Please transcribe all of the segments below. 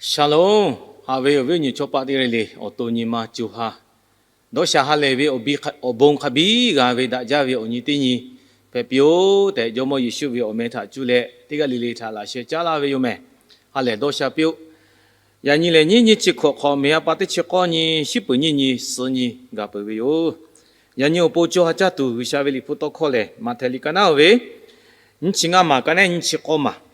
Shalom. Haꞈ ve awˬ viˉ awˬ nyi chaw paˆ teˇ g'aˇ le le, awˬ to nyi ma co ha, dawˇ sha ha lehˬ ve awˬ bon hk'a biˇ g'a ve daꞈ jaˇ ve awˬ nyi teˇ nyi hpehꞈ piˇ-oˆ tehꞈ, Jawˇmawˇ Yeˍsuˆ ve awˬ meh htaꞈ cuˇ leh teˇ g'aˇ le le htaꞈ laꞈ sheh caˉ laˇ ve yoˬ mehˬ. Ha lehˬ dawˇ sha piˇ-oˆ. Yaꞈ nyi lehˬ, nyiˇ nyi chi hkawꞈ hk'awꞈ, meˬ a pa teˇ chi k'awˇ nyi, shiˉ peuˍ nyiˇ nyi, suhˆ nyi ga peuˬ ve yoˬ. Yaꞈ nyi awˬ pon co ha caˇ tuˬ G'uiˬsha ve Liꞈ hpu tawˇ hkawˇ lehˬ, Maꞈhtehˍ liꞈ ka naˉ-oˬ ve nyiˇ chi ngaˇ maˬ ka naˉ nyiˇ chi k'awˇ maˬ.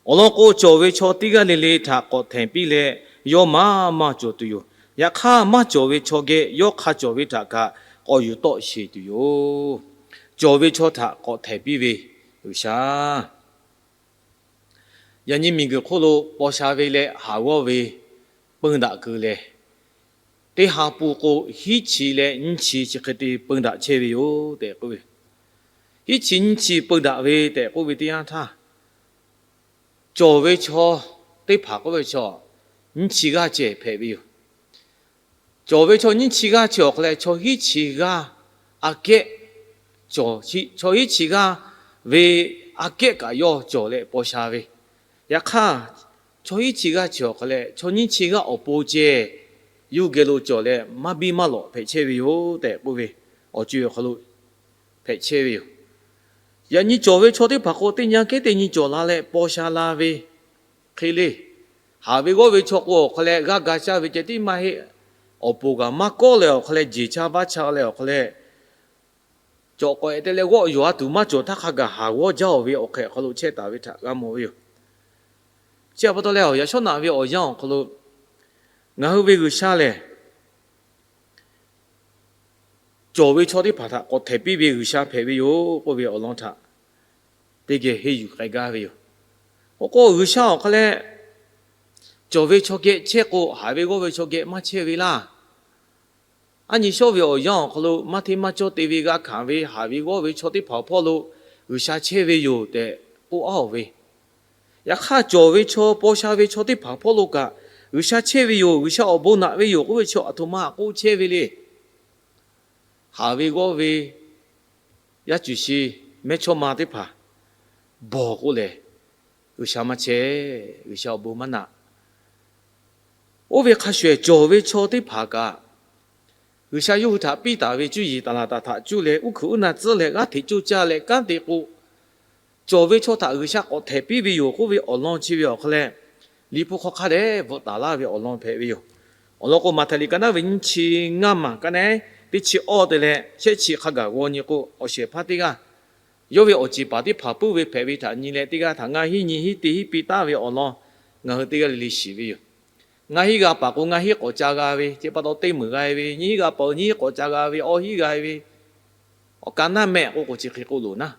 Awˬ lawn k'o, cawˬ ve chaw teˇ g'aˇ le le htaꞈ k'awꞈ htehˍ piˇ leh, yawˇ maˇ maˇ cawˬ tuˬ yoˬ. Yaꞈ hk'aˇ, maˇ cawˬ ve chaw geh yawˇ hk'a cawˬ ve htaꞈ kaꞈ k'awꞈ yuˬ tawˆ sheˍ tuˬ yoˬ. Cawˬ ve chaw htaꞈ k'awꞈ htehˍ piˇ ve G'uiˬsha. Yaꞈ nyi miˬguiˬ hk'oˆ lo paw sha ve leh haˍ g'awˇ ve peun daꞈ keu leh, teˇ ha pu k'o, hiˉ chi leh nyiˇ chi chi hk'e te peun daꞈ chehˇ ve yoˬ tehꞈ k'oˆ ve. Hiˉ chi nyiˇ chi peun daꞈ ve tehꞈ k'oˆ ve teˇ yanˇ htaˇ, cawˬ ve chaw teˇ hpaˍ k'oˆ ve chaw, nyiˇ chi g'aˇ ceh hpehꞈ ve yoˬ. Cawˬ ve chaw nyiˇ chi g'aˇ chi awˬ hk'aw leh, chaw hiˉ chi g'aˇ aꞈ kehˉ, chaw hiˉ chi g'aˇ ve aꞈ kehˉ kaꞈ yawˇ cawˬ leh paw sha ve. Yaꞈ hk'aˇ, chaw hiˉ chi g'aˇ chi awˬ hk'aw leh, chaw nyiˇ chi g'aˇ awˬ pon ceh yawˇ geh lo cawˬ leh maˇ biˇ maˇ lawꞈ hpehꞈ chehˇ ve yoˬ tehꞈ k'oˆ ve, awˬ co awˬ hk'aw lo hpehꞈ chehˇ ve yoˬ. Yaꞈ nyi cawˬ ve chaw teˇ hpaˍ k'o, teˇ nyi aꞈ kehˉ teˇ nyi cawˬ la leh paw sha la ve hk'e le. Haˍ ve g'awˇ ve chaw k'o, awˬ hk'aw leh g'aˇ ga caˇ ve ceh tiˉ maˇ heˆ. Awˬ poˍ kaꞈ maˇ kawˆ leh awˬ hk'aw leh, jeˬ cha vaˇ cha leh awˬ hk'aw leh, cawˬ k'awꞈ-e te leh g'awˆ yoˬ a tuˬ maˇ cawˬ htaˇ hk'a gaˬ haˍ g'awˇ jaˇ-oˬ ve awˬ hk'ehꞈ awˬ hk'aw lo chehˇ taˍ ve htaꞈ g'a mawˬ ve yoˬ. Chi a pa taw leh, yaꞈ shawˉ naꞈ ve awˬ yanˇ awˬ hk'aw lo ngaˬ hui ve G'uiˬsha lehˬ, cawˬ ve chaw teˇ hpaˍ htaꞈ k'awꞈ htehˍ piˇ ve G'uiˬsha hpehꞈ ve yoˬ k'oˆ ve awˬ lawn htaꞈ teˇ geh henˇ yuˬ k'ai gaˇ ve yoˬ. K'o k'o, G'uiˬsha awˬ hk'aw leh cawˬ ve chaw geh chehˇ k'o, haˍ ve g'awˇ ve chaw geh maˇ chehˇ ve laˇ. Aˉ nyi shawˉ ve awˬ yanˇ awˬ hk'aw lo maˇ hteˇ maˇ cawˇ te ve g'a hkanˍ ve haˍ ve g'awˇ ve chaw teˇ hpaˍ awˬ hpawˇ lo G'uiˬsha chehˇ ve yoˬ tehꞈ k'oˆ aˉ-oˬ ve. Yaꞈ hk'aˇ, cawˬ ve chaw, paw sha ve chaw teˇ hpaˍ hpawˇ lo kaꞈ, G'uiˬsha chehˇ ve yoˬ, G'uiˬsha awˬ bon naꞈ ve yoˬ k'oˆ ve chaw aˬ htoꞈ ma k'oˆ chehˇ ve le. Haˍ ve g'awˇ ve yaˇ cuˬ shi mehˇchawˇma teˇ hpaˍ bawˬ k'oˆ lehˬ, G'uiˬsha maˇ chehˇ, G'uiˬsha awˬ bon maˇ naꞈ. Oˇ ve hk'a shuˍ ehˍ, cawˬ ve chaw teˇ hpaˍ kaꞈ, G'uiˬsha yawˇ hui htaꞈ piˇ taˍ ve cuˇ yiˍ taˍ laˍ taˍ htaꞈ cuˇ leh, uˉ hkuiꞈ uˉ na tcuhˉ leh g'aˇ hteꞈ coˇ caˇ leh kanˉ te k'o, cawˬ ve chaw htaꞈ G'uiˬsha k'awꞈ htehˍ piˇ ve yoˬ k'oˆ ve awˬ lawn chi ve awˬ hk'aw leh, Liꞈ hpu hk'aw hk'a dehꞈ bvuhꞈ taˍ laˇ ve awˬ lawn hpehꞈ ve yoˬ. Awˬ lawn k'o, Maꞈhtehˍ liꞈ ka naˉ ve nyiˇ chi ngaˇ maˬ ka naˉ teˇ chi awˇ te leh shehˆ chi hk'a gaˬ g'aw nyi k'o, awˬ shehˍ hpaˇ teˇ g'aˇ yawˇ ve awˬ ceˬ paˍ teˇ hpaˍ puiˉ ve hpehꞈ ve htaꞈ nyi leh, teˇ g'aˇ htaꞈ ngaˇ hinˉ nyi hinˉ te hinˉ piˇ taˍ ve awˬ lawn ngaˬ hui teˇ g'aˇ le le shiˍ ve yoˬ. Ngaˇ hinˉ g'a paˍ k'o, ngaˇ hinˉ k'awꞈ ca g'a ve, chi pa taw teˇ meunˍ g'a ve, nyiˇ hinˉ g'a paˍ, nyiˇ hinˉ k'awꞈ ca g'a ve, awˇ hinˉ g'a ve, awˬ ka naˉ mehˆ k'oˆ k'o chi hk'e k'oˆ loˬ naˉ,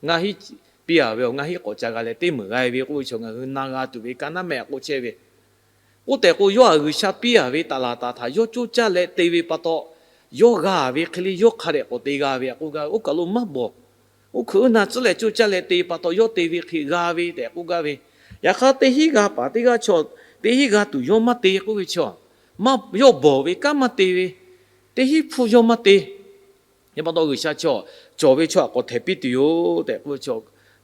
ngaˇ hinˉ piˇ-a ve awˬ ngaˇ hinˉ k'awꞈ ca g'a leh teˇ meunˍ g'a ve k'oˆ ve chaw ngaˬ hui na g'a tuˬ ve ka naˉ mehˆ k'oˆ chehˇ ve. K'oˆ tehꞈ k'o, yawˇ htaꞈ G'uiˬsha piˇ-a ve taˍ laˍ taˍ htaꞈ yawˇ coˇ caˇ leh te ve pa taw, yawˇ g'a ve hk'e le yawˇ hk'a dehꞈ k'awꞈ te g'a ve k'oˆ gaˇ ve. Oˇ kaˬ lo maˇ bawˬ. Uˉ hkuiꞈ uˉ na tcuhˉ leh coˇ caˇ leh te pa taw yawˇ te ve hk'e g'a ve tehꞈ k'oˆ gaˇ ve. Yaꞈ hk'aˇ, teˇ hinˉ g'a paˍ teˇ g'aˇ chaw, teˇ hinˉ g'a tuˬ yawˇ maˇ te k'oˆ ve chaw, yawˇ bawˬ ve kanˉ maˇ te ve, teˇ hinˉ hpfuhˇ yawˇ maˇ te. Nyi pa taw G'uiˬsha chaw, cawˬ ve chaw htaꞈ k'awꞈ htehˍ piˇ tuˬ yoˬ tehꞈ k'oˆ ve chaw,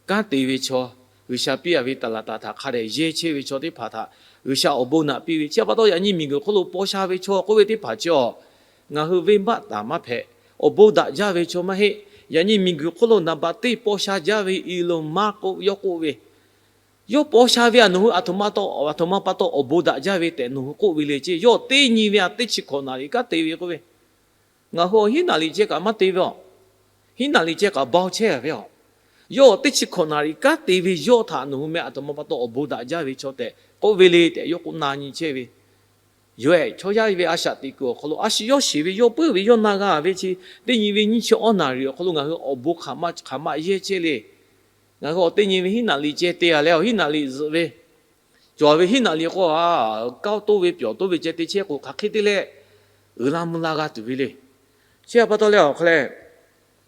kanˉ te ve chaw, G'uiˬsha piˇ-a ve taˍ laˍ taˍ htaꞈ hk'a dehꞈ yehˇ chehˇ ve chaw teˇ hpaˍ htaꞈ G'uiˬsha awˬ bon naꞈ piˇ ve. Chi pa taw yaꞈ nyi miˬguiˬ hk'oˆ lo paw sha ve chaw k'oˆ ve teˇ hpaˍ chi awˬ, ngaˬ hui venˇbaˆ taˍ maˇ hpehꞈ. Awˬ bon daꞈ jaˇ ve chaw maˇ heˆ. Yaꞈ nyi miˬguiˬ hk'oˆ lo naˍ baꞈ teˇ paw sha jaˇ ve Elon Musk k'o, yawˇ k'oˆ ve, yawˇ paw sha ve htaꞈ nawˬ hui aˬ htoꞈ ma taw, aˬ htoꞈ ma pa taw awˬ bon daꞈ jaˇ ve tehꞈ nawˬ hui k'oˆ ve le ceˇ. Yawˇ teˇ nyi ve htaꞈ teˇ chi hkawꞈ naˍ riˍ kanˉ te ve k'oˆ ve, ngaˬ hui awˬ hinˉ naˍ riˍ ceh kaꞈ maˇ te ve aˬ. Hinˉ naˍ riˍ ceh kaꞈ baoˇ chehˇ ve aˬ. Yawˇ teˇ chi hkawꞈ naˍ riˍ kanˉ te ve yawˇ htaꞈ nawˬ hui meh aˬ htoꞈ ma pa taw awˬ bon daꞈ jaˇ ve chaw tehꞈ k'oˆ ve le tehꞈ yawˇ k'oˆ na nyi chehˇ ve. Yoˬ-ehˍ, chaw yaˇ ve a shaꞈ teꞈ kuiˬ awˬ hk'aw lo a shu yawˇ shiˍ ve, yawˇ puiˉ ve, yawˇ na g'a ve chi, teˇ nyi ve nyiˇ chi awˇ naˍ riˍ awˬ hk'aw lo ngaˬ hui awˬ bon hk'aˬ ma hk'aˬ ma yehˇ chehˇ le. Ngaˬ hui awˬ teˇ nyi ve hinˉ naˍ riˍ ceh te-a leh, awˬ hinˉ naˍ riˍ zuhꞈ ve, cawˬ ve hinˉ naˍ riˍ k'o, a, kaoˉ toˇ ve pyawˬ toˇ ve ceh te chehˇ k'o, hk'aˬ hk'e te leh uiˍ la mvuh la g'a tuˬ ve le. Chi htaꞈ pa taw leh awˬ hk'aw leh,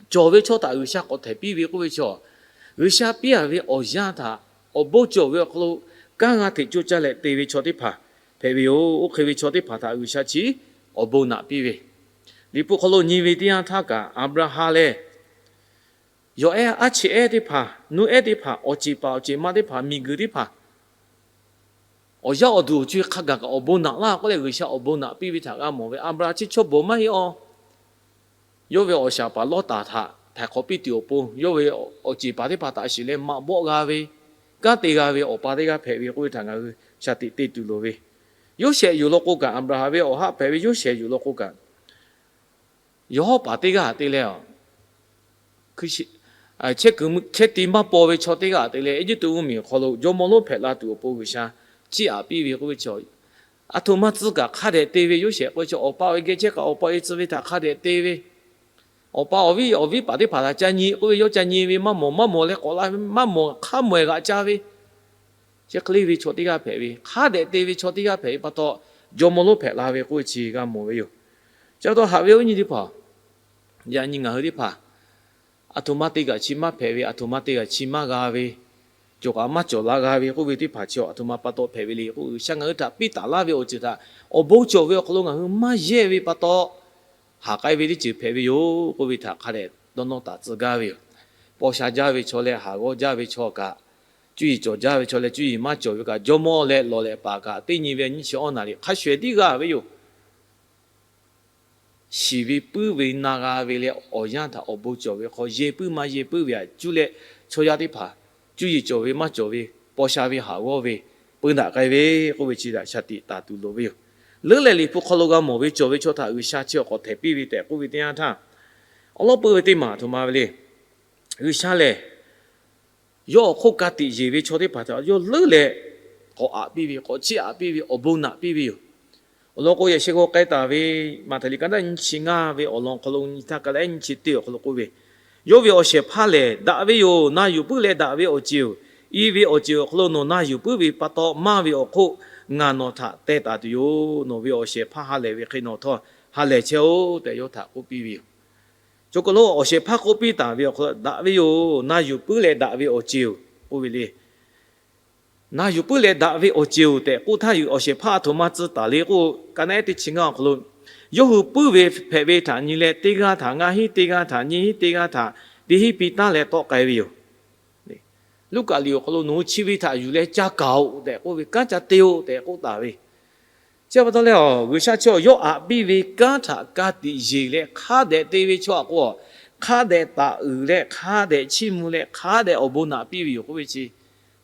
cawˬ ve chaw htaꞈ G'uiˬsha k'awꞈ htehˍ piˇ ve k'oˆ ve chaw, G'uiˬsha piˇ-a ve awˬ yanˇ htaꞈ awˬ bon cawˬ ve awˬ hk'aw lo kanˉ g'a hteꞈ coˇ caˇ leh te ve chaw teˇ hpaˍ hpehꞈ ve yoˬ. Oˇ hk'e ve chaw teˇ hpaˍ htaꞈ G'uiˬsha chi awˬ bon naꞈ piˇ ve, Liꞈ hpu hk'aw lo nyi ve teˇ yanˇ htaˇ kaꞈ, Aˍbraˍhanˍ lehˬ, yawˬ ehˉ aˉ cheꞈ ehˉ teˇ hpaˍ, nuˇ ehˉ teˇ hpaˍ, awˬ ceˬ paˍ awˬ ceˬ ma teˇ hpaˍ, miˬguiˬ teˇ hpaˍ Awˬ yaˇ awˬ duˬ awˬ co-e hk'a gaˬ kaꞈ awˬ bon naꞈ laˇ k'oˆ leh G'uiˬsha awˬ bon naꞈ piˇ ve htaꞈ g'a mawˬ ve. Aˍbraˍhanˍ chi chaw bawˬ maˇ heˆ aw. Yawˇ ve awˬ shaˍ paˍ Lawˇtaˍ htaꞈ htaiˍ hk'awꞈ piˇ tuˬ awˬ pon, yawˇ ve awˬ ceˬ paˍ teˇ hpaˍ htaꞈ shiˍ leh maꞈ bawˆ g'a ve, kanˉ te g'a ve awˬ pa teˇ g'aˇ hpehꞈ ve k'oˆ ve htaꞈ ngaˬ hui shaˍ tiꞈ te tuˬ loˍ ve. Yoˇsehꞈ yuˬ law k'o kaꞈ, Aˍbraˍhanˍ ve awˬ haˆ hpehꞈ ve Yoˇsehꞈ yuˬ law k'o kaꞈ, yawˬ hawˉ paˍ teˇ g'aˇ te leh, chehˇ kuiˬ chehˇ ti maˇ paw ve chaw teˇ g'aˇ te leh, Eˇjiˇtuꞈ mvuhˇmiˬ awˬ hk'aw lo jawˇmawˇ lonˉ hpehꞈ la tuˬ awˬ pon G'uiˬsha chiˇ aꞈ piˇ ve k'oˆ ve chi, aˬ htoꞈ ma tcuh kaꞈ hk'a dehꞈ te ve. Yoˇsehꞈ k'oˆ ve chi, awˬ pa awˬ e geh chehˇ kaꞈ awˬ pa awˬ e tcuh ve htaꞈ hk'a dehꞈ te ve. Awˬ pa awˬ viˉ awˬ viˉ paˍ teˇ hpaˍ htaꞈ ca nyi k'oˆ ve, yawˇ ca nyi ve, maˇ mawˬ maˇ mawˬ leh k'awꞈ la ve, maˇ mawˬ hk'a mawˬ-eˬ g'aꞈ ca ve, chi hk'e le ve chaw teˇ g'aˇ hpehꞈ ve, hk'a dehꞈ te ve chaw teˇ g'aˇ hpehꞈ ve pa taw, jawˇmawˇ lonˉ hpehꞈ la ve k'oˆ ve chi g'a mawˬ ve yoˬ. Chi pa taw haꞈ ve awˬ viˉ nyi teˇ hpaˍ, yaꞈ nyi ngaˬ hui teˇ hpaˍ aˬ htoꞈ ma te kaꞈ chi maˇ hpehꞈ ve, aˬ htoꞈ ma te kaꞈ chi maˇ g'a ve, cawˬ kaꞈ maˇ cawˬ la g'a ve k'oˆ ve teˇ hpaˍ chi aˬ htoꞈ ma pa taw hpehꞈ ve le k'o, G'uiˬsha ngaˬ hui htaꞈ piˇ taˍ laˇ ve awˬ ceuˬ htaꞈ awˬ bon cawˬ ve awˬ hk'aw lo ngaˬ hui maˇ yehˇ ve pa taw, haˍ k'ai ve teˇ ceuˬ hpehꞈ ve yoˬ k'oˆ ve htaꞈ hk'a dehꞈ dawˇ nawˇ taˍ tcuh gaˇ ve yoˬ. Paw sha jaˇ ve chaw leh haˍ g'awˇ jaˇ ve chaw kaꞈ, cuˇ yiˍ cawˬ jaˇ ve chaw leh cuˇ yiˍ maˇ cawˬ ve kaꞈ, jawˇmawˇ leh lawˬ lehꞈ paˍ kaꞈ, teˇ nyi ve nyiˇ chi awˇ naˍ riˍ hk'a shuˍ ehˍ tiˉ g'a ve yoˬ. Shiˍ ve puiˉ ve na g'a ve leh awˬ yanˇ htaꞈ awˬ bon cawˬ ve hk'aw, yehˇ puiˉ maˇ yehˇ puiˉ ve htaꞈ cuˇ leh chaw yaˇ teˇ hpaˍ, cuˇ yiˍ cawˬ ve maˇ cawˬ ve, paw sha ve haˍ g'awˇ ve, peu daꞈ k'ai ve k'oˆ ve chi htaꞈ shaˍ tiꞈ taˍ tuˬ loˍ ve yoˬ. Leuˉ leh Liꞈ hpu hk'aw lo g'a mawˬ ve cawˬ ve chaw htaꞈ G'uiˬsha chi awˬ k'awꞈ htehˍ piˇ ve tehꞈ k'oˆ ve teˇ yanˇ htaˇ, awˬ lawn peu ve teˇ maˬ aˬ htoꞈ ma ve le. G'uiˬsha lehˬ, yawˇ awˬ hk'oˆ ka tiꞈ yeˬ ve chaw teˇ hpaˍ htaꞈ yawˇ leuˉ leh k'awꞈ aꞈ piˇ ve, k'awꞈ chiˇ aꞈ piˇ ve, awˬ bon naꞈ piˇ ve yoˬ. Awˬ lawn k'o, yaꞈ sheh g'aw k'ai taˍ ve Maꞈhtehˍ liꞈ ka naˉ nyiˇ chi ngaˇ ve awˬ lawn hk'aw lo nyi htaˇ ka leh nyiˇ chi teˇ awˬ hk'aw lo k'oˆ ve, yawˇ ve awˬ shehˍ hpaˇ lehˬ, daꞈ ve yoˬ. Na yuˬ puiˉ leh daꞈ ve awˬ ceˬ-oˬ. I ve awˬ ceˬ awˬ hk'aw lo nawˬ na yuˬ puiˉ ve pa taw, maˇ ve awˬ hk'oˆ ngaˬ nawˬ htaꞈ teh taˍ tuˬ yoˬ. Nawˬ ve awˬ shehˍ hpaˇ ha lehˬ ve hk'e nawˬ htawˇ ha lehˬ chehˇ-oˆ tehꞈ yawˇ htaꞈ k'oˆ piˇ ve yoˬ. Chaw kaˬ lo awˬ shehˍ hpaˇ k'oˆ piˇ taˍ ve awˬ hk'aw lo, daꞈ ve yoˬ. Na yuˬ puiˉ leh daꞈ ve awˬ ceˬ-oˬ k'oˆ ve le. Na yuˬ puiˉ leh daꞈ ve awˬ ceˬ-oˬ tehꞈ k'oˆ htaˇ, awˬ shehˍ hpaˇ aˬ htoꞈ ma tcuh taˍ le k'o, ka naˉ ehˉ teˇ chi ngaˇ awˬ hk'aw lo, yawˇ hui puiˉ ve hpehꞈ ve htaꞈ nyi leh, teˇ g'aˇ htaꞈ ngaˇ hinˉ, teˇ g'aˇ htaꞈ nyiˇ hinˉ, teˇ g'aˇ htaꞈ teˇ hinˉ piˇ taˉ leh tawˆ k'ai ve yoˬ. Luˉkaꞈ liꞈ awˬ hk'aw lo, nawˬ hui chi ve htaꞈ yuˬ leh ca kaˍ-oꞈ tehꞈ k'oˆ ve, kanˉ ca te-oˆ tehꞈ k'oˆ taˍ ve. Chi pa taw leh, G'uiˬsha chi yawˇ aꞈ piˇ ve kanˉ htaꞈ ka tiꞈ yeˬ leh hk'a dehꞈ te ve chaw aꞈ k'o, hk'a dehꞈ taˍ uiˍ leh hk'a dehꞈ chiˇ mvuh leh hk'a dehꞈ awˬ bon naꞈ piˇ ve yoˬ k'oˆ ve chi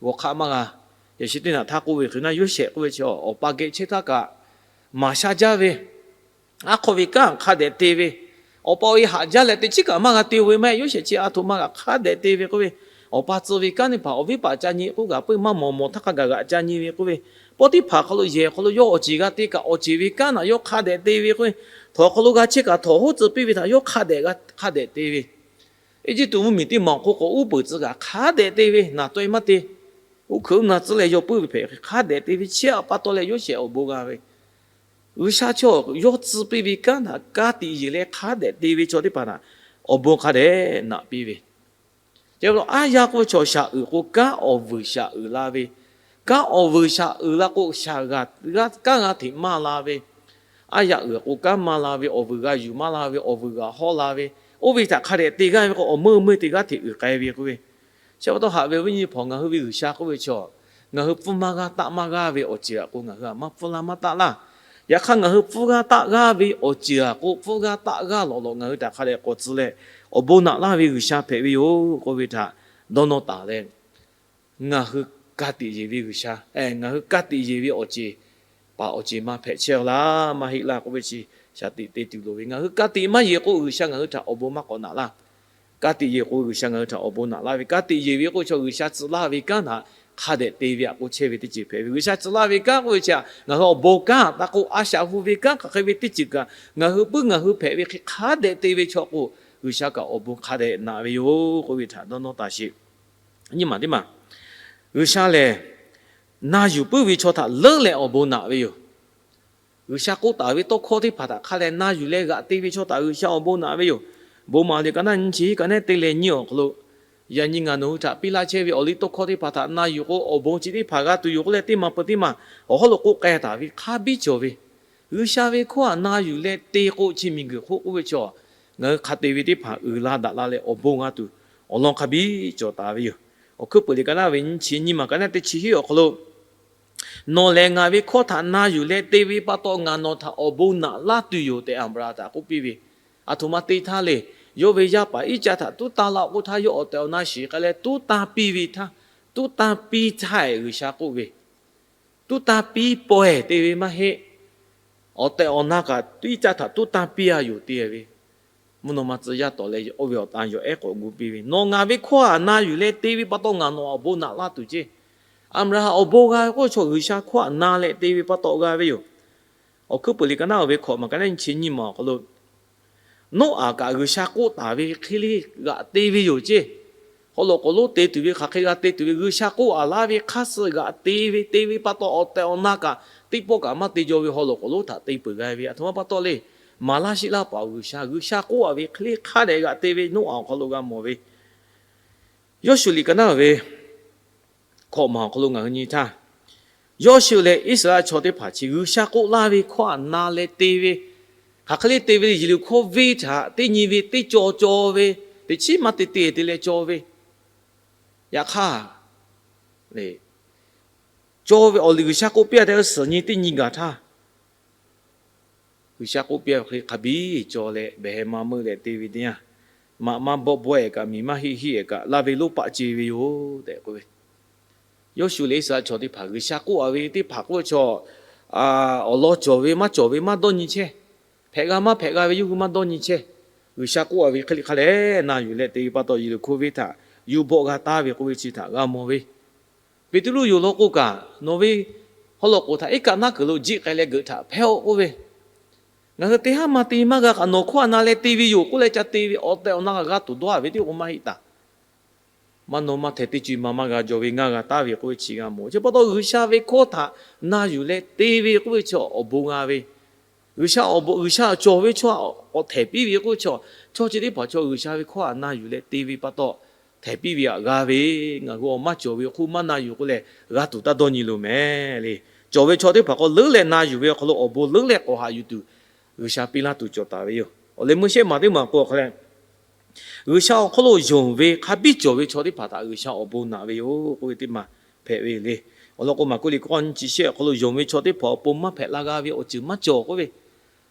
g'awˬ hk'aˆ maˇ g'a. Yaꞈ sheh teˇ naꞈ htaˇ k'oˆ ve hk'e naˉ, Yoˇsehꞈ k'oˆ ve chi awˬ pa geh chehˇ htaˇ kaꞈ, maˍ sha jaˇ ve, aˉ hk'aw ve kanˉ hk'a dehꞈ te ve, awˬ pa awˬ e haꞈ jaˇ leh teꞈ chiˉ kaꞈ maˇ g'a te-o ve maˇ heˆ. Yoˇsehꞈ chi aˬ htoꞈ ma kaꞈ hk'a dehꞈ te ve k'oˆ ve, awˬ pa tcuh ve kanˉ teˇ hpaˍ awˬ viˉ paˍ ca nyi k'oˆ kaꞈ peuˬ maˇ mawˬ, mawˬ htaˇ hk'a gaˬ g'aꞈ ca nyi ve k'oˆ ve, pawˆ teˇ hpaˍ hk'aw lo yehˬ hk'aw lo yawˇ awˬ ceˬ g'a te kaꞈ awˬ ceˬ ve kanˉ naꞈ yawˇ hk'a dehꞈ te ve k'oˆ ve, htawnˍ hk'aw lo g'a chehˇ kaꞈ htawnˍ hoˉ tcuh piˇ ve htaꞈ yawˇ hk'a dehꞈ g'a hk'a dehꞈ te ve. Eˇjiˇtuꞈ mvuhˇmiˬ teˇ maˬ awˬ hk'oˆ k'awꞈ uˉ peunˍ tcuh kaꞈ hk'a dehꞈ te ve, naˬ taweh maˇ te. Uˉ hkeuꞈ uˉ na tcuhˉ leh yawˇ puiˉ ve hpehꞈ hk'a dehꞈ te ve, chi aꞈ pa taw leh Yoˇsehꞈ awˬ bon g'a ve. G'uiˬsha chi yawˇ tcuh piˇ ve kanˉ htaꞈ ka tiꞈ yeˬ leh hk'a dehꞈ te ve chaw teˇ hpaˍ htaꞈ awˬ bon hk'a dehꞈ naꞈ piˇ ve. Chi pa taw aˉ yaˇ k'oˆ ve chaw shaˍ uiˍ k'o, kanˉ awˬ vuiˬ shaˍ uiˍ la ve, kanˉ awˬ vuiˬ shaˍ uiˍ la k'o, shaˍ g'a, kanˉ g'a hteꞈ maˇ la ve, aˉ yaˇ uiˍ k'o kanˉ maˇ la ve, awˬ vuiˬ g'a yuˬ maˇ la ve, awˬ vuiˬ g'a hawˇ la ve, oˇ ve htaꞈ hk'a dehꞈ te g'aˇ ve k'o, awˬ meuˇ meuˇ te g'aˇ hteꞈ uiˍ k'ai ve k'oˆ ve. Chi pa taw haꞈ ve awˬ viˉ nyi hpawnˬ, ngaˬ hui ve G'uiˬsha k'oˆ ve chaw, ngaˬ hui pfuhˇ maˇ g'aˇ taˆ maˇ g'aˇ ve awˬ ceuˬ aꞈ k'o ngaˬ hui aꞈ maˇ pfuhˇ laˇ maˇ taˆ laˇ. Yaꞈ hk'aˇ ngaˬ hui pfuhˇ g'aˇ taˆ g'aˇ ve awˬ ceuˬ aꞈ k'o, pfuhˇ g'aˇ taˆ g'aˇ lawꞈ lawꞈ ngaˬ hui htaꞈ hk'a dehꞈ k'awꞈ tcuh leh, awˬ bon naꞈ laˇ ve G'uiˬsha hpehꞈ ve yoˬ k'oˆ ve htaꞈ dawˇ nawˇ taˍ leh, ngaˬ hui ka tiꞈ yeˬ ve G'uiˬsha, ngaˬ hui ka tiꞈ yeˬ ve awˬ ceˬ paˍ awˬ ceˬ maˇ hpehꞈ chehˇ laˇ maˇ heˆ laˇ k'oˆ ve chi shaˍ tiꞈ te tuˬ loˍ ve. Ngaˬ hui ka tiꞈ maˇ yeˬ k'o, G'uiˬsha ngaˬ hui htaꞈ awˬ bon maˇ k'awꞈ naꞈ laˇ. Ka tiꞈ yeˬ k'o, G'uiˬsha ngaˬ hui htaꞈ awˬ bon naꞈ laˇ ve. Ka tiꞈ yeˬ ve k'oˆ ve chaw, G'uiˬsha tcuh laˇ ve kanˉ htaꞈ hk'a dehꞈ te ve aꞈ k'o chehˇ ve teˇ ceuˬ hpehꞈ ve. G'uiˬsha tcuh laˇ ve kanˉ k'oˆ ve chi aꞈ, ngaˬ hui awˬ bon kanˉ taˇ k'oˆ, a shaꞈ hu ve kanˉ hk'aˬ hk'e ve teˇ ceuˬ kaꞈ, ngaˬ hui puiˉ ngaˬ hui hpehꞈ ve hk'e hk'a dehꞈ te ve chaw k'o, G'uiˬsha kaꞈ awˬ bon hk'a dehꞈ naꞈ ve yoˬ k'oˆ ve htaꞈ dawˇ nawˇ taˍ sheˍ. Nyi maˬ teˇ maˬ, G'uiˬsha lehˬ, na yuˬ puiˉ ve chaw htaꞈ leuˉ leh awˬ bon naꞈ ve yoˬ. G'uiˬsha k'oˆ taˍ ve tawˇ hkawˇ teˇ hpaˍ htaꞈ hk'a leh na yuˬ leh g'aꞈ te ve chaw htaꞈ G'uiˬsha awˬ bon naꞈ ve yoˬ. Bon maˍ liꞈ ka naˉ nyiˇ chi hiˉ ka naˉ te leh nyiˇ awˬ hk'aw lo, yaꞈ nyi ngaˬ nawˬ hui htaꞈ piˇ laˇ chehˇ ve awˬ liˇ tawˇ hkawˇ teˇ hpaˍ htaꞈ na yuˬ k'o, awˬ bon chi teˇ hpaˍ g'a tuˬ yoˬ k'oˆ leh, teˇ maˬ peuˬ teˇ maˬ awˬ hawˉ lo k'oˆ k'ai taˍ ve hk'a biˇ cawˬ ve. G'uiˬsha ve hkawˇ htaꞈ na yuˬ leh te k'o, chi miˬguiˬ hk'oˆ k'oˆ ve chaw, ngaˬ hui hk'a te ve teˇ hpaˍ uiˍ la daꞈ la leh awˬ bon g'a tuˬ awˬ lawn hk'a biˇ cawˬ taˍ ve yoˬ. Awˬ hkuiˉ peuˬ liꞈ ka naˉ ve nyiˇ chi nyiˇ maˬ ka naˉ teˇ chi hiˉ awˬ hk'aw lo, Nawˬ lehˬ ngaˬ ve hkawˇ htaꞈ na yuˬ leh te ve pa taw, ngaˬ nawˬ htaꞈ awˬ bon naꞈ laˇ tuˬ yoˬ tehꞈ Aˍbraˍhanˍ htaꞈ k'oˆ piˇ ve. Aˬ htoꞈ ma te htaˇ le. Yawˇ ve yaˇ paˍ Iˉcaˆ htaꞈ tuˉ tanˇ laˇ k'oˆ htaˇ, yawˇ awˬ tehˬ awˬ na shiˍ k'ai leh tuˉ tanˇ piˇ ve htaˇ, tuˉ tanˇ piˇ htaˇ eˬ G'uiˬsha k'oˆ ve, tuˉ tanˇ piˇ pawehˇ te ve maˇ heˆ. Awˬ tehˬ awˬ na kaꞈ Iˉcaˆ htaꞈ tuˉ tanˇ piˇ a yoˬ te ve. Mvuhˇ naw ma tcuh yaˇ tawˍ leh oˇ ve awˬ tan yawˬ ehˉ k'awꞈ gu piˇ ve, Nawˬ ngaˬ ve hkawˇ htaꞈ na yuˬ leh te ve pa taw ngaˬ nawˬ awˬ bon naꞈ laˇ tuˬ ceˇ. Aˍbraˍhanˍ awˬ bon g'a ve k'oˆ chaw G'uiˬsha hkawˇ htaꞈ na leh te ve pa taw g'a ve yoˬ. Awˬ hkuiˉ puiˍ liꞈ ka naˉ oˇ ve hkawꞈ maˬ ka naˉ nyi chi nyiˇ maˬ awˬ hk'aw lo, Noˉaꞈ kaꞈ G'uiˬsha k'oˆ taˍ ve hk'e le g'aꞈ te ve yoˬ ceˇ. Haw loꞈ k'oˍ lonˉ te tuˬ ve hk'aˬ hk'e g'a te tuˬ ve, G'uiˬsha k'oˆ a laˇ ve hk'aˇ suh g'aꞈ te ve, te ve pa taw awˬ tehˬ awˬ na kaꞈ teˇ pawˆ kaꞈ maˇ te jaw ve haw loꞈ k'oˍ lonˉ htaꞈ te peuˬ g'a ve. Aˬ htoꞈ ma pa taw le. Maˍ laˇ sheˆ laˇ paˍ G'uiˬsha, G'uiˬsha k'oˆ a ve hk'e le hk'a dehꞈ g'aꞈ te ve Noˉaꞈ awˬ hk'aw lo g'a mawˬ ve. Yawˇshuˆ liꞈ ka naˉ ve hkawꞈ maˬ awˬ hk'aw lo ngaˬ hui nyi htaˇ, Yawˇshuˆ leh Iˉsaˍreˍlaˆ chaw teˇ hpaˍ chi G'uiˬsha k'oˆ laˇ ve hkawˇ htaꞈ na leh te ve, hk'aˬ hk'e le te ve le, Yeˍriˆhkoˇ venˇ htaꞈ teˇ nyi ve teˇ caw caw ve, teˇ chiˉ maˇ te te te leh caw ve. Yaꞈ hk'aˇ, caw ve awˬ liꞈ G'uiˬsha k'oˆ piˇ a tehꞈ suhˍ nyi teˇ nyi gaˬ htaˇ, G'uiˬsha k'oˆ piˇ a hk'e hk'a biˇ caw leh behˬ heh maˇ meuˆ leh te ve teˇ yanˇ, maꞈ maˇ bawˆ bawehˇ kaꞈ, miˬ maˇ heˆ heˆ kaꞈ, laˇ ve lonˉ paˆ ce ve yoˬ tehꞈ k'oˆ ve. Yawˇshuˆ leh Iˉsaˍreˍlaˆ chaw teˇ hpaˍ G'uiˬsha k'oˆ a ve teˇ hpaˍ k'oˆ ve chaw, awˬ lawn cawˬ ve maˇ cawˬ ve maˇ dawˇ nyi chehˇ. Hpehꞈ g'a maˇ hpehꞈ g'a ve yawˇ hui maˇ dawˇ nyi chehˇ. G'uiˬsha k'oˆ a ve hk'e le hk'a dehꞈ na yuˬ leh te ve pa taw, Yeˍriˆhkoˇ venˇ htaꞈ yuˬ bawˆ g'a taˍ ve k'oˆ ve chi htaꞈ g'a mawˬ ve. Peˍtruˆ yoˬ law k'o kaꞈ, Nawˬ ve haw loꞈ k'oˍ htaꞈ iˉ kaˆ naˉ kuiˬ lo jiˆ k'ai leh geuꞈ htaꞈ hpehˇ-oˆ k'oˆ ve. Ngaˬ hui teˇ haˉ maˇ te maˇ g'a kaꞈ, nawˬ hkawˇ htaꞈ na leh te ve yoˬ k'oˆ leh ca te ve awˬ tehˬ awˬ na kaꞈ g'a tuˬ dawˇ a ve teˇ k'o maˇ heˆ taˍ. Maˇ nawˇ maˇ hteh teˇ co maˇ maˇ g'a jaw ve ngaˇ g'a taˍ ve k'oˆ ve chi g'a mawˬ. Chi pa taw G'uiˬsha ve hkawˇ htaꞈ na yuˬ leh te ve k'oˆ ve chi awˬ bon g'a ve, G'uiˬsha awˬ bon, G'uiˬsha cawˬ ve chaw k'awꞈ htehˍ piˇ ve k'oˆ ve chaw, chaw chi teˇ hpaˍ chaw G'uiˬsha ve hkawˇ htaꞈ na yuˬ leh te ve pa taw htehˍ piˇ ve htaꞈ g'a ve. Ngaˬ hui awˬ maˇ cawˬ ve awˬ hk'oˆ maˇ na yuˬ k'oˆ leh g'a tuˬ taˇ dawˇ nyi loˬ mehˍ le. Cawˬ ve chaw teˇ hpaˍ k'o leuˉ leh na yuˬ ve awˬ hk'aw lo awˬ bon leuˉ leh k'awꞈ haꞈ yuˬ tuˬ G'uiˬsha piˇ laˇ tuˬ cawˬ taˍ ve yoˬ. Awˬ leh meuˇ shehˆ maˬ teˇ maˬ k'o hk'a leh, G'uiˬsha awˬ hk'oˆ lo yonˍ ve hk'a biˇ cawˬ ve chaw teˇ hpaˍ htaꞈ G'uiˬsha awˬ bon naꞈ ve yoˬ k'oˆ ve teˇ maˬ hpehꞈ ve le. Awˬ lawn k'o, Maˍkuˆ liꞈ k'awˇ nyi chi shehˆ awˬ hk'aw lo yonˍ ve chaw teˇ hpaˍ awˬ pon maˇ hpehꞈ la g'a ve awˬ ceuˬ maˇ cawˬ k'oˆ ve,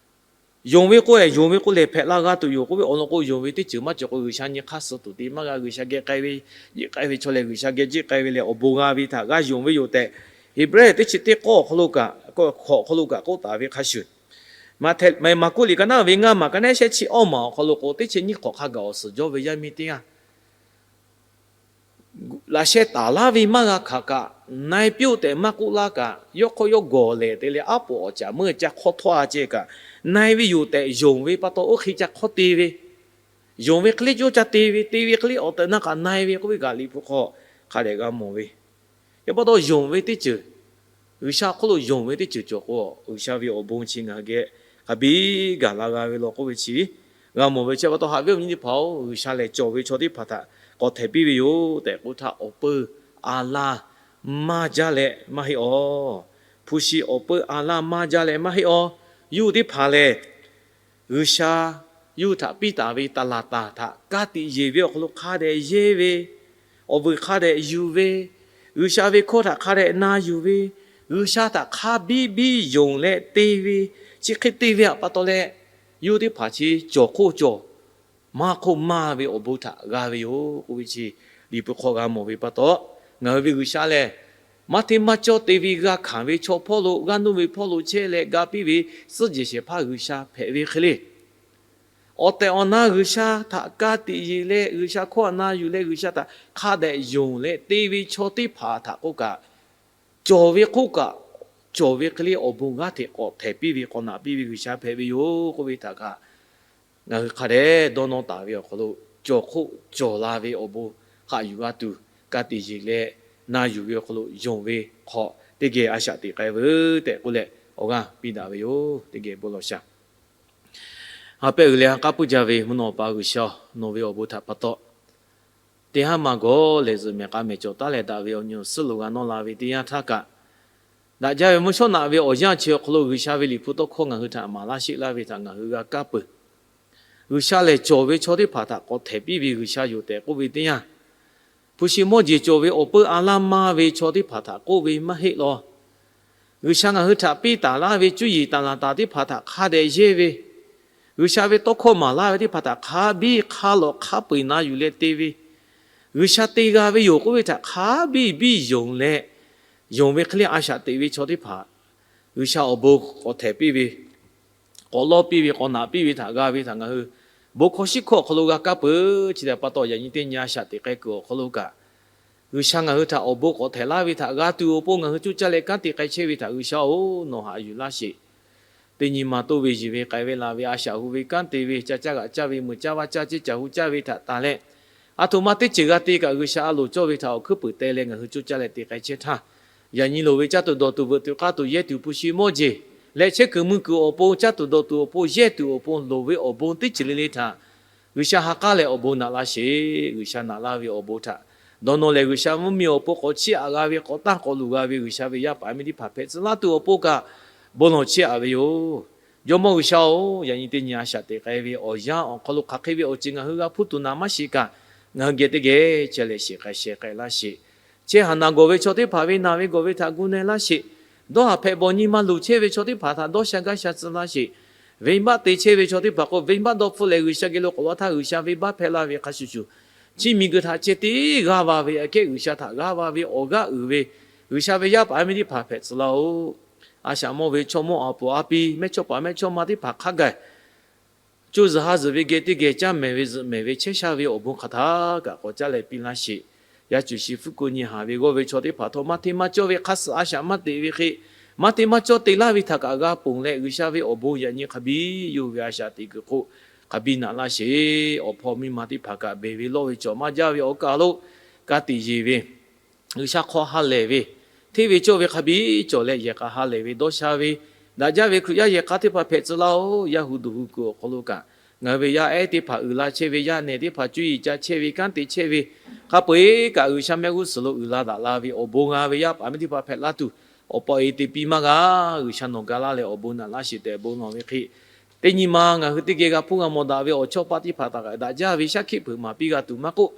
yonˍ ve k'o, yonˍ ve k'o lehˬ hpehꞈ la g'a tuˬ yoˬ k'oˆ ve. Awˬ lawn k'o, yonˍ ve teˇ ceuˬ maˇ cawˬ k'o, G'uiˬsha nyi hk'aˇ suh tuˬ te maˇ g'a. G'uiˬsha geh k'ai ve, jiˆ k'ai ve chaw lehˬ, G'uiˬsha geh jiˆ k'ai ve lehˬ awˬ bon g'a ve htaꞈ g'a yonˍ ve yoˬ tehꞈ, Heˍbrehˇ teˇ chi teˇ k'awˇ awˬ hk'aw lo kaꞈ, hkawꞈ awˬ hk'aw lo kaꞈ k'oˆ taˍ ve hk'a shuˍ, Maˍkuˆ liꞈ ka naˉ ve ngaˇ maˬ ka naˉ shehˆ chi awˇ maˬ awˬ hk'aw lo k'o, teˇ chi nyiˇ hk'awꞈ hk'a gaˬ awˬ suhˍ jawˇ ve yaˇ miˇ teˇ g'aˇ laꞈ sheh taˍ laˇ ve maˇ g'a hkanˍ kaꞈ, na-e piˇ-oˆ tehꞈ maˇ k'oˆ laˇ kaꞈ, yawˇ hk'awˇ yawˇ gawˬ lehˬ te leh aˉ poꞈ awˬ caꞈ meuˇ ca hk'awˇ htawˇ a ceh kaꞈ, na-e ve yoˬ tehꞈ yonˍ ve pa taw oˇ hk'e ca hk'awˇ te ve, yonˍ ve hk'e le yawˇ ca te ve, te ve hk'e le awˬ tehˬ na kaꞈ na-e ve k'oˆ ve kaꞈ Liꞈ hpu hk'aw hk'a dehꞈ g'a mawˬ ve. Yaꞈ pa taw yonˍ ve teˇ ceuˬ, G'uiˬsha awˬ hk'oˆ lo yonˍ ve teˇ ceuˬ cawˬ k'o, G'uiˬsha ve awˬ bon chi ngaˬ hui geh hk'a biˇ gaˬ la g'a ve law k'oˆ ve chi g'a mawˬ ve. Chi pa taw haꞈ ve awˬ viˉ awˬ nyi teˇ hpaˍ-oˬ, G'uiˬsha lehˬ cawˬ ve chaw teˇ hpaˍ htaꞈ k'awꞈ htehˍ piˇ ve yoˬ tehꞈ k'oˆ htaˇ, awˬ peu a laˇ maˇ jaˇ leh maˇ heˆ-aˬ. Hpu shi awˬ peu a laˇ maˇ jaˇ leh maˇ heˆ-aˬ. Yawˇ hui teˇ hpaˍ lehˬ, G'uiˬsha yawˇ hui htaꞈ piˇ taˍ ve taˍlaˍtaˍ htaꞈ ka tiꞈ yeˬ ve awˬ hk'aw lo hk'a dehꞈ yehˇ ve, awˬ vuiˬ hk'a dehꞈ yuˬ ve, G'uiˬsha ve hkawˇ htaꞈ hk'a dehꞈ na yuˬ ve, G'uiˬsha htaꞈ hk'a biˇ biˇ yonˍ leh te ve, chi hk'e te ve pa taw leh, yawˇ hui teˇ hpaˍ chi cawˬ hk'oˆ cawˬ, maˇ hk'oˆ maˇ ve awˬ bon htaꞈ g'a ve yoˬ k'oˆ ve chi Liꞈ hpu hk'aw g'a mawˬ ve pa taw, ngaˬ hui ve G'uiˬsha lehˬ, maˇ hteˇ maˇ cawˇ te ve g'a hkanˍ ve chaw hpawˇ lo, g'aˇ nuˇ ve hpawˇ lo chehˇ leh ga piˇ ve suhˉ jehˬ shehˍ hpaˇ G'uiˬsha hpehꞈ ve hk'e le. Awˬ tehˬ awˬ na G'uiˬsha htaꞈ ka tiꞈ yeˬ leh G'uiˬsha hkawˇ htaꞈ na yuˬ leh G'uiˬsha htaꞈ hk'a dehꞈ yonˍ leh te ve chaw teˇ hpaˍ htaꞈ k'oˆ kaꞈ, cawˬ ve hk'oˆ kaꞈ, cawˬ ve hk'e le awˬ bon g'aˇ hteꞈ k'awꞈ htehˍ piˇ ve k'awꞈ naꞈ piˇ ve G'uiˬsha hpehꞈ ve yoˬ k'oˆ ve htaꞈ kaꞈ, ngaˬ hui hk'a dehꞈ dawˇ nawˇ taˍ ve awˬ hk'aw lo, cawˬ hk'oˆ cawˬ la ve awˬ bon haꞈ yuˬ g'a tuˬ, ka tiꞈ yeˬ leh na yuˬ ve awˬ hk'aw lo yonˍ ve hk'aw teˇ geh a shaꞈ teꞈ k'ai veuˬ tehꞈ k'oˆ leh awˬ g'aˇ piˇ daꞈ ve yoˬ. Teˇ geh bon lawˬ shaˍ. Ha pehˆ uiˍ leh ha k'aˉ puiˉ jaˇ ve mvuhˇ naw awˬ pa G'uiˬsha-oˬ, nawˬ ve awˬ bon htaꞈ pa taw, teˇ haˉ maˇ gawˬ lehˬ zuhꞈ mehˬ k'a mehˬ cawˬ taˉ leh daꞈ ve awˬ nyi awˬ suhˉ lo g'a nawˇ la ve teˇ yanˇ htaˇ kaꞈ, daꞈ jaˇ ve mvuhˇ shawˉ naꞈ ve awˬ yanˇ chi awˬ hk'aw lo G'uiˬsha ve Liꞈ hpu tawˇ hkawˇ ngaˬ hui htaꞈ maˍ laˇ sheˆ laˇ ve htaꞈ ngaˬ hui g'a kaˇ peuˬ. G'uiˬsha lehˬ cawˬ ve chaw teˇ hpaˍ htaꞈ k'awꞈ htehˍ piˇ ve G'uiˬsha yoˬ tehꞈ k'oˆ ve teˇ yanˇ, hpu shi mawˇ jeˬ cawˬ ve awˬ peu a laˇ maˇ ve chaw teˇ hpaˍ htaꞈ k'oˆ ve maˇ heˆ law. G'uiˬsha ngaˬ hui htaꞈ piˇ taˍ laˇ ve cuˇ yiˍ taˍ laˬ taˍ teˇ hpaˍ htaꞈ hk'a dehꞈ yehˇ ve, G'uiˬsha ve tawˇ hkawˇ maˍ laˇ ve teˇ hpaˍ htaꞈ hk'a biˇ hk'a lawꞈ hk'a peu eˬ na yuˬ leh te ve, G'uiˬsha te g'a ve yoˬ k'oˆ ve htaꞈ hk'a biˇ biˇ yonˍ leh, yonˍ ve hk'e le a shaꞈ teꞈ ve chaw teˇ hpaˍ G'uiˬsha awˬ bon k'awꞈ htehꞈ piˇ ve, k'awꞈ lawˇ piˇ ve, k'awꞈ naꞈ piˇ ve htaꞈ g'a ve htaꞈ ngaˬ hui bon hkawˇ shiˉ hkawˇ awˬ hk'aw lo g'a kaˇ peuˬ. Chi htaꞈ pa taw, yaꞈ nyi teˇ nyi a shaꞈ teꞈ k'ai kuiˬ awˬ hk'aw lo kaꞈ, G'uiˬsha ngaˬ hui htaꞈ awˬ bon k'awꞈ htehꞈ laˇ ve htaꞈ g'a tuˬ awˬ pon ngaˬ hui coˇ caˇ leh kanˉ te k'ai chehˇ ve htaꞈ G'uiˬsha-oˬ, nawˬ haꞈ yuˬ laˇ sheˍ. Teˇ nyi ma toˇ ve yiˬ ve k'ai ve laˬ ve a shaꞈ hu ve kanˉ te ve ca caˇ g'aꞈ caˇ ve meuꞈ caˇ vaˇ caˇ ceˇ caˬ hu caˇ ve htaꞈ tanˬ leh, a htoꞈ ma teˇ ceuˬ g'a te kaꞈ G'uiˬsha a loˍ cawˇ ve htaꞈ awˬ hkuiˉ puiˍ teh leh ngaˬ hui coˇ caˇ leh te k'ai chehˇ htaˇ, yaꞈ nyi loˍ ve caˇ tuˬ dawˬ tuˬ veuꞈ tuˬ k'a tuˬ yehˇ tuˬ hpu shi mawˇ jeˬ leh chehˇ kuiˬ mui kuiˬ awˬ pon caˇ tuˬ dawˬ tuˬ awˬ pon yehˇ tuˬ awˬ pon loˍ ve awˬ bon teˇ ceuˬ le le htaꞈ G'uiˬsha ha k'aˉ leh awˬ bon naꞈ laˇ sheˍ. G'uiˬsha naꞈ laˇ ve awˬ bon htaꞈ dawˇ nawˇ leh G'uiˬsha mvuhˇmiˬ awˬ pon k'awꞈ chiˇ aꞈ g'a ve, k'awꞈ tanˇ k'awꞈ luˬ g'a ve G'uiˬsha ve yaˇ paˍ miˇ teˇ hpaˍ hpehꞈ tcuh laˇ tuˬ awˬ pon kaꞈ bon lawˬ chiˇ aꞈ ve yoˬ. Jawˇmawˇ G'uiˬsha-oˬ, yaꞈ nyi teˇ nyi a shaꞈ teꞈ k'ai ve awˬ yanˇ awˬ hk'aw lo hk'aˬ hk'e ve awˬ ceuˬ ngaˬ hui g'a hpuˇ tuˬ naˍ maˇ sheˍ kaꞈ, ngaˬ hui geh teˇ geh chehˇ leh sheˍ k'ai sheh k'ai laˇ sheˍ. Chehˇ haˍ naˬ gawˬ ve chaw teˇ hpaˍ ve naˬ ve gawˬ ve htaꞈ gu na laˇ sheˍ. Dawˇ haˍ hpehꞈ bawˬ nyi ma luˬ chehˇ ve chaw teˇ hpaˍ htaꞈ dawˇ sha gaˇ sha tcuh laˇ sheˍ. Venˇbaˆ te chehˇ ve chaw teˇ hpaˍ k'o, venˇbaˆ dawˇ hpfuhˆ leh G'uiˬsha geh lo k'awꞈ laˇ htaˇ, G'uiˬsha venˇbaˆ hpehˇ laˇ ve hk'a shuˍ shuˍ, chi miˬguiˬ htaꞈ ceh tiˉ g'aˇ va ve aꞈ kehˉ G'uiˬsha htaꞈ g'aˇ va ve awˬ g'aˇ uiˍ ve G'uiˬsha ve yaˇ paˍ miˇ teˇ hpaˍ hpehꞈ tcuh laˇ-oˬ. A shaꞈ mawˇ ve chaw mawˇ a poˍ a pi mehˇchawˇpaˍ mehˇchawˇma teˇ hpaˍ hk'a gaˬ coˇ zuhˬ ha zuhˬ ve geh teˇ geh caˇ mehˍ ve zuhꞈ mehˍ ve chehˇ sha ve awˬ bon hk'aˬ htaˇ kaꞈ k'awꞈ caˇ leh piˇ laˇ sheˍ. Yaˇ cuˬ shi hpfuhˇ ko nyi haˍ ve g'awˇ ve chaw teˇ hpaˍ htawˇ, maˇ hteˇ maˇ cawˇ ve hk'a suhˍ a shaꞈ maˇ teꞈ ve hk'e, maˇ hteˇ maˇ cawˇ te laˇ ve htaꞈ kaꞈ g'a ponˬ leh, G'uiˬsha ve awˬ bon yaꞈ nyi hk'a biˇ yoˬ ve a shaꞈ teꞈ kuiˬ hk'oˆ hk'a biˇ naꞈ laˇ sheˍ. Awˬ hpawˇ miˇ ma teˇ hpaˍ kaꞈ beˬ ve lawˇ ve cawˬ maˇ jaˇ ve awˬ kaˬ lo ka tiꞈ yeˬ ve, G'uiˬsha hk'aw ha lehˬ ve, hteˇ ve cawˇ ve hk'a biˇ cawˬ leh yehˬ k'a ha lehˬ ve dawˇ sha ve, daꞈ jaˇ ve Hkriꞈ yaˇ yehˬ k'a teˇ hpaˍ hpehꞈ tcuh laˇ-oˬ. Yaˇ hu duˬ hu kuiˬ awˬ hk'aw lo kaꞈ, ngaˬ hui ve yaˇ ehˉ teˇ hpaˍ uiˍ la chehˇ ve, yaˇ nehˬ teˇ hpaˍ cuˇ yiˍ ca chehˇ ve, kanˉ te chehˇ ve, hk'a peu-eˬ kaꞈ G'uiˬsha mehˆ g'uˇ suhˍ lo uiˍ la daꞈ la ve awˬ bon g'a ve yaˇ paˍ miˇ teˇ hpaˍ hpehꞈ laˇ tuˬ, awˬ pa e te piˇ maˇ g'a. G'uiˬsha nawˬ ga laˇ leh awˬ bon naꞈ laˇ sheˍ tehꞈ bon lawˬ ve hk'e, teˇ nyi ma ngaˬ hui teˇ geh g'a hpuˇ g'a mawˬ daꞈ ve awˬ chawˇ paˆ teˇ hpaˍ htaꞈ kaꞈ daꞈ jaˇ ve shaˉ hkiˆ hpeuꞈ maˍ piˇ g'a tuˬ maˇ k'oˆ,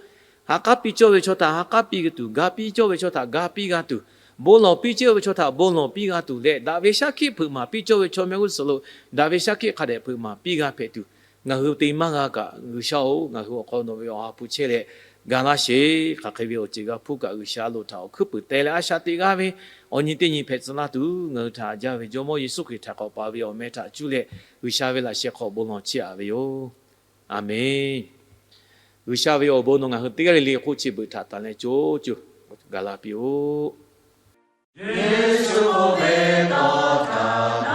ha k'aˉ piˇ cawˇ ve chaw htaꞈ ha k'aˉ piˇ g'a tuˬ, ga piˇ cawˇ ve chaw htaꞈ ga piˇ g'a tuˬ, bon lawˬ piˇ cawˇ ve chaw htaꞈ bon lawˬ piˇ g'a tuˬ leh, daꞈ ve shaˉ hkiˆ hpeuꞈ maˍ piˇ cawˇ ve chaw mehˆ g'uˇ suhˍ lo daꞈ ve shaˉ hkiˆ hk'a dehꞈ hpeuꞈ maˍ piˇ g'a hpehꞈ tuˬ, ngaˬ hui te maˇ g'a kaꞈ, G'uiˬsha-oˬ, ngaˬ hui awˬ hk'aw lo nawˬ ve awˬ ha hpu chehˇ leh ga laˇ sheˍ. Hk'aˬ hk'e ve awˬ ceuˬ g'a hpuˇ kaꞈ, G'uiˬsha lo htaꞈ awˬ hkuiˉ puiˍ teh leh a shaꞈ teꞈ g'a ve awˬ nyi teˇ nyi hpehꞈ tcuh laˇ tuˬ, ngaˬ hui htaꞈ haꞈ jaˇ ve Jawˇmawˇ Yeˍsuˆ Hkriꞈ htaꞈ k'awꞈ paˍ ve awˬ meh htaꞈ cuˇ leh G'uiˬsha ve laꞈ sheh hk'aw bon lawˬ chiˇ aꞈ ve yoˬ. A menˬ. G'uiˬsha ve awˬ bon nawˬ ngaˬ hui teˇ g'aˇ le le hk'oˆ chi beuꞈ htaꞈ tanˬ leh co co gaˬ la piˇ-oˆ. Yeˍsuˆ ve tawˇ htaꞈ